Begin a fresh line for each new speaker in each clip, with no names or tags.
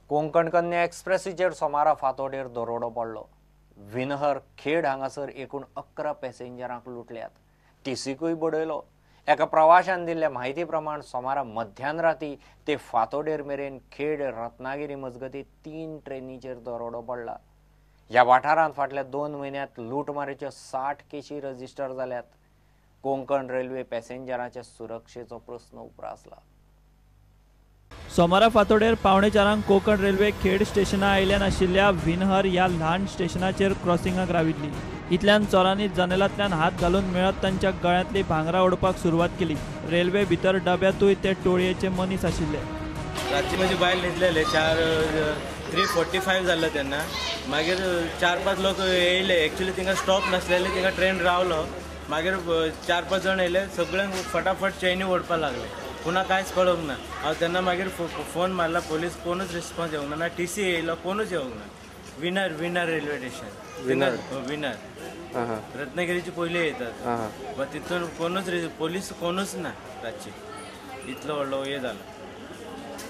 कोंकण कन्या एक्सप्रेसीचेर सोमारा फांतोडेर दरोडो पडलो. विनहर खेड हांगासर एकूण 11 पॅसेंजरांक लुटल्यात. टीसीकूय बडयलो. एका प्रवाशान दिल्ल्या म्हायती प्रमाण सोमारा मध्यान राती ते फांतोडेर मेरेन खेड रत्नागिरी मजगती 3 ट्रेनीचेर दरोडो पडला. ह्या वाठारांत फाटल्या 2 म्हयन्यांत लुटमारीच्यो 60 केशी रजिस्टर जाल्यात. कोंकण रेल्वे पॅसेंजरांच्या सुरक्षेचो प्रस्न उप्रासला.
सोमारा फांतोडेर 3:45 कोंकण रेल्वे खेड स्टेशना आयल्यान आशिल्ल्या विनहर ह्या ल्हान स्टेशनाचेर क्रॉसिंगाक राविल्ली. इतल्यान चोरांनी जनेलांतल्यान हात घालून मेळत तांच्या गळ्यांतली भांगरां ओडपाक सुरवात केली. रेल्वे भितर डब्यांतूय ते टोळयेचे मनीस आशिल्ले.
रातची म्हजी बायल न्हिदलेले 3:45 जाल्लो तेन्ना. मागीर 4-5 लोक येयले. एक्चुली थिंगा स्टॉप नासलेले, थिंगा ट्रेन रावलो. मागीर 4-5 जाण येयले, सगळ्यांक फटाफट चेनी ओडपाक लागले. पुन्हा कांयच कळोंक ना. हांव तेन्ना मागीर फोन मारला, पोलीस कोणूच रिस्पॉन्स येवंक ना, ना टी सी येयलो, कोणूच येवंक ना. विनर विनर रेल्वे स्टेशन, विनर विनर रत्नागिरीची पयली येतात, बट तितून कोणूच पोलीस कोणूच ना रातची. इतलो व्हडलो हे जाला.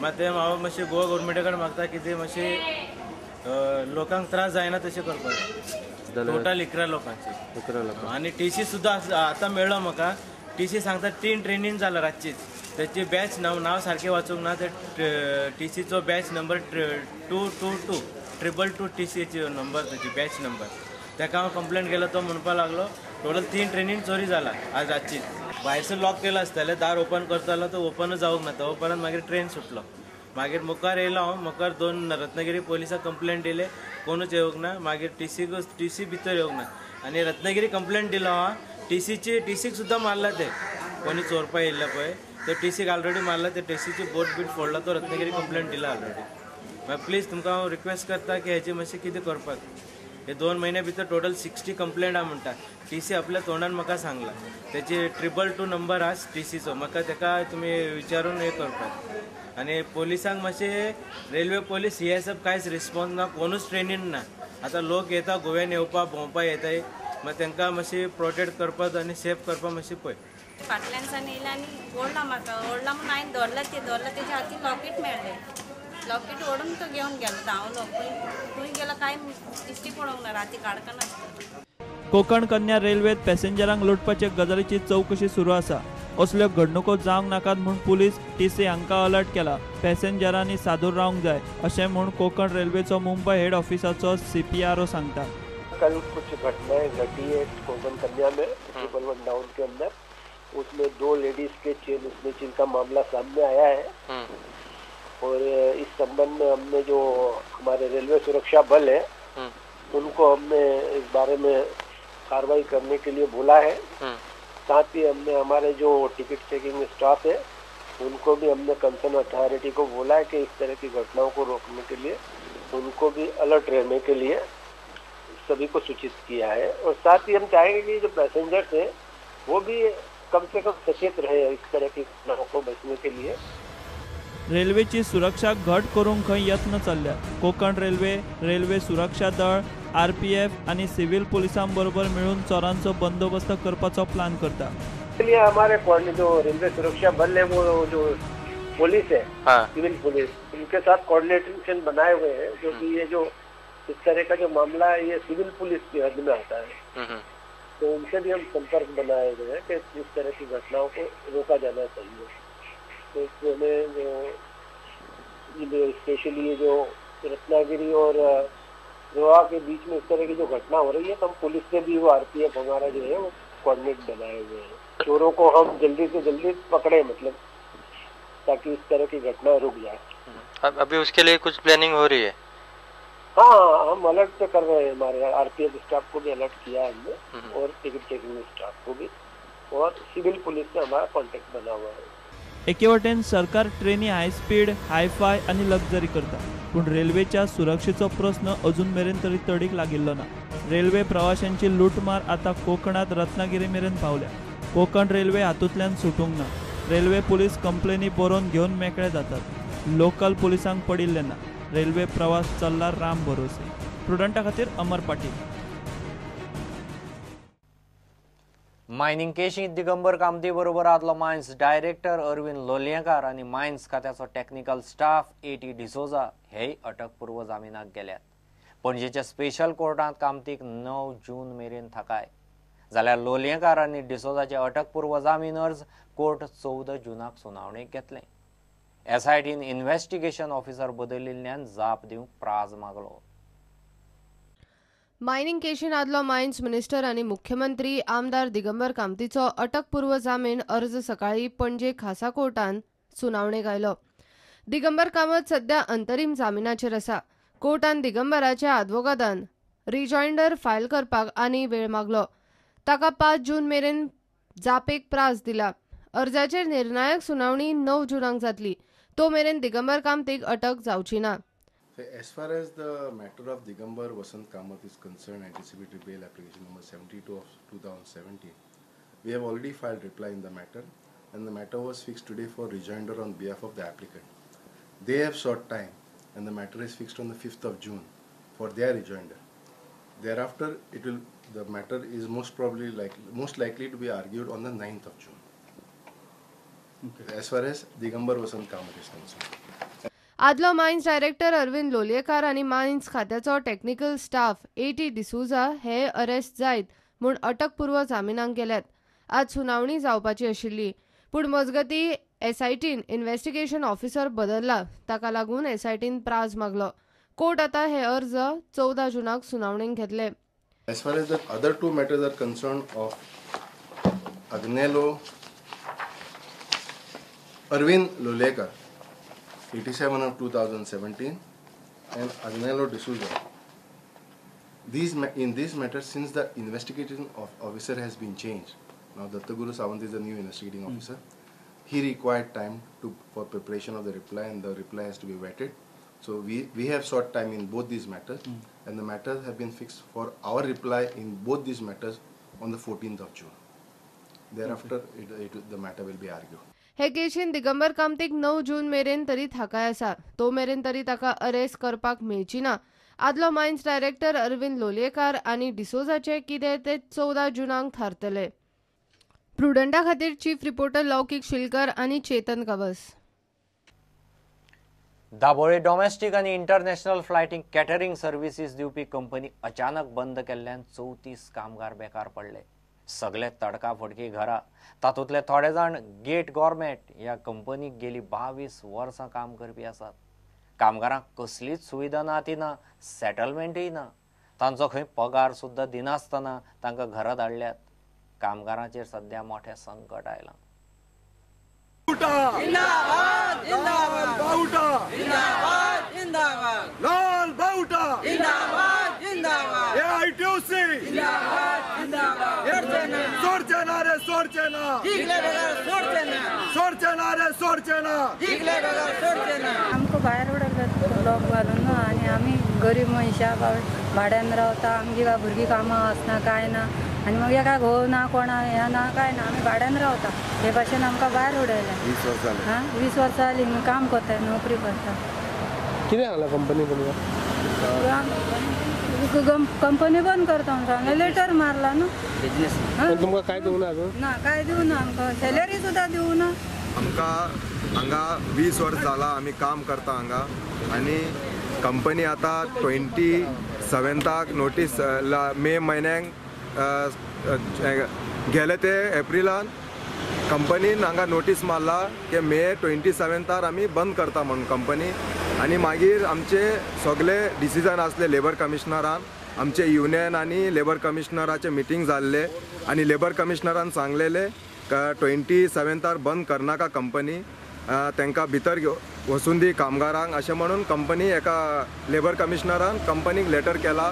मात ते हांव मातशें गोवा गव्हर्मेंटा कडेन मागता की ते मातशें लोकांक त्रास जायना तशें करपाक. टोटल 11 लोकांची आनी टी सी सुद्दां आतां मेळ्ळो म्हाका. टी सी सांगता 3 ट्रेनीन जाला रातचीच. त्याची बॅच नाव सारकें वाचूंक ना. ते टी सीचो बॅच नंबर 222 222 टी सीची नंबर, त्याची बॅच नंबर. ताका हांव कंप्लेन केलो, तो म्हणपाक लागलो टोटल 3 ट्रेनीन चोरी जाला आज रातचीच. भायरसून लॉक केलं आसतालें, दार ओपन करतालो तो ओपनूच जावंक ना. तो परत मागीर ट्रेन सुटलो. मागीर मुखार येयलो हांव, मुखार 2 रत्नागिरी पोलिसाक कंप्लेन दिले, कोणूच येवंक ना. मागीर टी सी भितर येवंक ना आनी रत्नागिरी कंप्लेन दिलो हांव. टी सीक सुद्दां मारला ते कोणी चोरपा येयल्ले पळय, तो टी सीक ऑलरेडी मारला. ते टी सीची बोट बीट फोडला, तो रत्नागिरी कंप्लेन दिला ऑलरेडी. मागीर प्लीज तुमकां हांव रिक्वेस्ट करता की हेची मातशें कितें करपाक. हे 2 म्हयन्या भितर टोटल 60 कंप्लेंट आहा म्हणटा. टी सी आपल्या तोंडान म्हाका सांगला. तेची 222 नंबर आहा टी सीचो, म्हाका तेका तुमी विचारून हे करपाक. आनी पोलिसांक मातशें रेल्वे पोलीस CSF कांयच रिस्पॉन्स ना, कोणूच ट्रेनीन ना. आतां लोक येता गोव्यान येवपाक भोंवपाक येताय, मागीर तांकां मातशी प्रोटेक्ट करपाक आनी सेफ करपाक मातशी पळय.
फाटल्यान सावन येयला आनी ओडला म्हाका, ओडला म्हणून हांवें धरला, ते धरला तेच्या हातीन लॉकेट मेळ्ळें. लॉकेट ओडून तो घेवन गेलो, धांवलो. खंय गेलो कांय दिश्टी पडोंक ना, राती काडकनासता.
कोंकण कन्या रेल्वेत पॅसेंजरांक लुटपाचे गजालीची चवकशी सुरू आसा. असल्यो घडणुको जावंक नाकात म्हूण पुलीस टी सी हांकां अलर्ट केला. पॅसेंजरांनी सादूर रावंक जाय अशें म्हूण कोंकण रेल्वेचो मुंबय हेड ऑफिसाचो CPRO सांगता.
कल कुछ घटनाएं घटी है कोंकण कन्या में 111 डाउन के अंदर. उसमें 2 लेडीज के चेन स्नैचिंग का मामला सामने आया है और इस संबंध में हमने जो हमारे रेलवे सुरक्षा बल है उनको हमने इस बारे में कार्रवाई करने के लिए बोला है. साथ ही हमने हमारे जो टिकट चेकिंग स्टाफ है उनको भी हमने कंसर्न अथॉरिटी को बोला है कि इस तरह की घटनाओं को रोकने के लिए उनको भी अलर्ट रहने के लिए सभी को सूचित किया है. और साथ ही हम चाहेंगे कि जो पैसेंजर्स हैं वो भी कम से कम सचेत रहे इस तरह की घटनाओं को बचने के लिए.
रेल्वेची सुरक्षा घट करूंक खंय यत्न चल्ल्या. कोंकण रेल्वे, रेल्वे सुरक्षा दळ, RPF आनी सिव्हिल पुलिसां बरोबर मेळून चोरांचो बंदोबस्त करपाचो प्लान करता.
इसलिए हमारे जो रेलवे सुरक्षा बल है वो जो पुलिस है, सिविल पुलिस, उनके साथ कोऑर्डिनेशन बनाए हुए हैं, जो कि ये जो इस तरह का जो मामला है ये सिविल पुलिस की हद में आता है, तो उनसे भी हम संपर्क बनाए हुए हैं कि इस तरह की घटनाओं को रोका जाना चाहिए. तो इसमें हमें जो स्पेशली ये जो रत्नागिरी और गोवा के बीच में इस तरह की जो घटना हो रही है, तो हम पुलिस से भी वो RPF हमारा जो है वो कोऑर्डिनेट बनाए हुए हैं. चोरों को हम जल्दी से जल्दी पकड़े, मतलब ताकि इस तरह की घटना रुक जाए.
अभी उसके लिए कुछ प्लानिंग हो रही है?
हाँ, हम अलर्ट पे कर रहे हैं. हमारे RPF staff को भी अलर्ट किया है हमने और टिकट चेकिंग स्टाफ को भी, और सिविल पुलिस से हमारा कॉन्टेक्ट बना हुआ है.
एके वटेन सरकार ट्रेनी हाय स्पीड, हायफाय आनी लक्झरी करता, पूण रेल्वेच्या सुरक्षेचो प्रस्न अजून मेरेन तरी तडीक लागिल्लो ना. रेल्वे प्रवाशांची लुटमार आतां कोंकणांत रत्नागिरी मेरेन पावल्या. कोंकण रेल्वे हातूंतल्यान सुटूंक ना. रेल्वे पुलीस कंप्लेनी बरोवन घेवन मेकळे जातात. लोकल पुलिसांक पडिल्लें ना. रेल्वे प्रवास चल्ला राम भरोसे. प्रुडंटा खातीर अमर पाटील.
मायनिंग केशींत दिगंबर कामती बरोबर आदलो मायन्स डायरेक्टर अरविंद लोलयेंकार आनी मायन्स खात्याचो टॅक्निकल स्टाफ ए.टी. डिसोजा हेय अटकपूर्व जामिनाक गेल्यात. पणजेच्या स्पेशल कोर्टांत कामतीक 9 जून मेरेन थाकाय, जाल्यार लोलयेंकार आनी डिसोजाचे अटकपूर्व जामीन अर्ज कोर्ट 14 जूनाक सुनावणेक घेतले. एसआयटीन इन्व्हेस्टिगेशन ऑफिसर बदलिल्ल्यान जाप दिवंक प्राज मागलो.
मायनिंग केशीन आदलो मायन्स मिनिस्टर आनी मुख्यमंत्री आमदार दिगंबर कामतीचो अटकपूर्व जामीन अर्ज सकाळी पणजे खासा कोर्टान सुनावणेक आयलो. दिगंबर कामत सध्या अंतरीम जामिनाचेर आसा. कोर्टान दिगंबराच्या आदवोगादान रिजॉयंडर फायल करपाक आनी वेळ मागलो. ताका 5 जून मेरेन जापेक प्रास दिला. अर्जाचेर निर्णायक सुनावणी 9 जूनाक जातली. तो मेरेन दिगंबर कामतीक अटक जावची ना.
As far as the matter of Digambar Vasant Kamath is concerned, anticipatory bail application number 72 of 2017, we have already filed reply in the matter, and the matter was fixed today for rejoinder on behalf of the applicant. They have sought time, and the matter is fixed on the 5th of June for their rejoinder. Thereafter, the matter is most likely to be argued on the 9th of June. Okay. As far as Digambar Vasant Kamath is concerned.
आदलो mines director Arvind Lolyekar आनी mines खात्याचो technical staff ए.टी. D'Souza हे arrest जायत म्हूण अटकपूर्व जामिनाक गेल्यात. आज सुनावणी जावपाची आशिल्ली, पूण मजगती एसआयटीन इन्व्हेस्टिगेशन ऑफिसर बदलला. ताका लागून एसआयटीन प्राज मागलो. कोर्ट आतां हे अर्ज 14 जूनाक सुनावणेक घेतले.
As far as the other two matters are concerned of Agnelo Arvind Lolayekar 87 of 2017 and Agnelo D'Souza. In this matter, since the investigation of officer has been changed, now Dattaguru Sawant is the new investigating officer, he required time for preparation of the reply, and the reply has to be vetted. So we have sought time in both these matters, and the matters have been fixed for our reply in both these matters on the 14th of June. Thereafter, the matter will be argued.
हे केशीन दिगंबर कामतीक 9 जून मेरेन तरी थाकाय आसा. तो मेरेन तरी ताका अरेस्ट करपाक मेळची ना. आदलो मायन्स डायरेक्टर अरविंद लोलयेकार आनी डिसोजाचे कितें ते 14 जूनाक थारतले. प्रुडंटा खातीर चीफ रिपोर्टर लौकीक शिलकर आनी चेतन कवस.
दाबोळे डॉमेस्टीक आनी इंटरनॅशनल फ्लायटींग कॅटरिंग सर्व्हिसीस दिवपी कंपनी अचानक बंद केल्ल्यान 34 कामगार बेकार पडले. सगळे तडकाफडकी घरा. तातूंतले थोडे जाण गेट गॉर्मेट ह्या कंपनीक गेली 22 वर्सां काम करपी आसात. कामगारांक कसलीच सुविधा ना, ती ना, सेटलमेंटूय ना. तांचो खंय पगार सुद्दां दिनासतना तांकां घरा धाडल्यात. कामगारांचेर सध्या मोठें संकट आयलां.
आमकां भायर उडयले लॉक घालून न्हू, आनी आमी गरीब मनशां भाड्यान रावता. आमची काय भुरगीं कामां वचना कांय ना, आनी मागीर काय घोव ना कोणा हें ना कांय ना, आमी भाड्यान रावता. हे भाशेन आमकां भायर उडयलें.
20 वर्सां जालीं.
हां, 20 वर्सां जालीं काम करता, नोकरी करता.
कितें सांगलां कंपनी तुमकां?
कंपनी बंद करता म्हणून सांगलें, लेटर मारला न्हू.
तुमकां कांय दिवना अजून?
ना, कांय दिवना आमकां, सॅलरी सुद्दां दिवना.
आमकां हांगा 20 वर्स जाला आमी काम करता हांगा, आनी कंपनी आतां 27 नोटीस मे म्हयन्याक गेले ते एप्रिलान कंपनीन हांगा नोटीस मारला की मे 27 आमी बंद करता म्हणून कंपनी. आनी मागीर आमचे सगळे डिसिजन आसले लेबर कमिशनरान, आमचे युनियन आनी लेबर कमिशनराचे मिटींग जाल्ले, आनी लेबर कमिशनरान सांगलेले 27 बंद करनाका कंपनी, तांकां भितर वचून दी कामगारांक अशें म्हणून कंपनी एका लेबर कमिशनरान कंपनीक लेटर केला.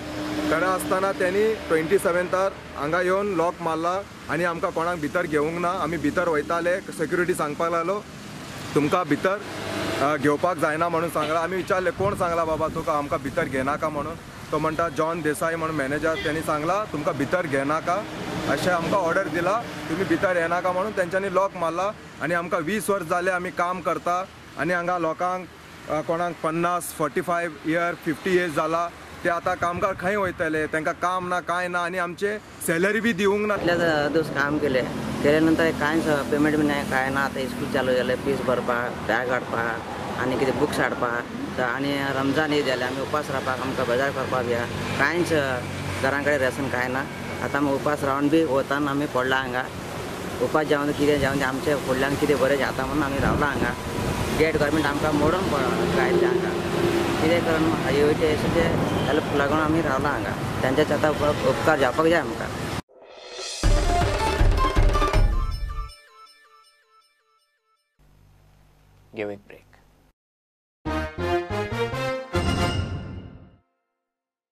करा आसतना त्यांनी 27 हांगा येवन लॉक मारला आनी आमकां कोणाक भितर घेवंक ना. आमी भितर वयताले, सेक्युरिटी सांगपाक लागलो तुमकां भितर घेवपाक जायना म्हणून सांगलां. आमी विचारलें कोण सांगला बाबा तुका आमकां भितर घेनाका म्हणून, तो म्हणटा जॉन देसाई म्हणून मॅनेजर, त्यांनी सांगला तुमकां भितर घेनाका अशें आमकां ऑर्डर दिला, तुमी भितर येनाका म्हणून तेंच्यांनी लॉक मारला. आनी आमकां 20 वर्स जाले आमी काम करता, आनी हांगा लोकांक कोणाक 50, 45 इयर, 50 इयर्स जाला, ते आतां कामगार खंय वयतले, तांकां काम ना कांय ना आनी आमचे सॅलरी बी दिवंक ना.
इतले दीस काम केले, केले नंतर कांयच पेमेंट बी नाही, काय ना. आतां स्कूल चालू जालें, फीस भरपाक, बॅग हाडपाक आनी कितें बुक्स हाडपाक आनी रमजान हे जालें, आमी उपास रावपाक, आमकां बाजार करपाक बी कांयच घरां कडेन रेशन कांय ना. आतां आमी उपास रावन बी वतान आमी पडला हांगा, उपास जावन कितें जावन आमच्या फुडल्यान कितें बरें जाता म्हणून आमी रावला हांगा. गेट गव्हर्मेंट आमकां मोडून काडलें हांगा, कितें करून हायवेचे हेल्प लागून आमी रावला हांगा. तांच्याच आतां उपकार जावपाक जाय आमकां.
Give a break.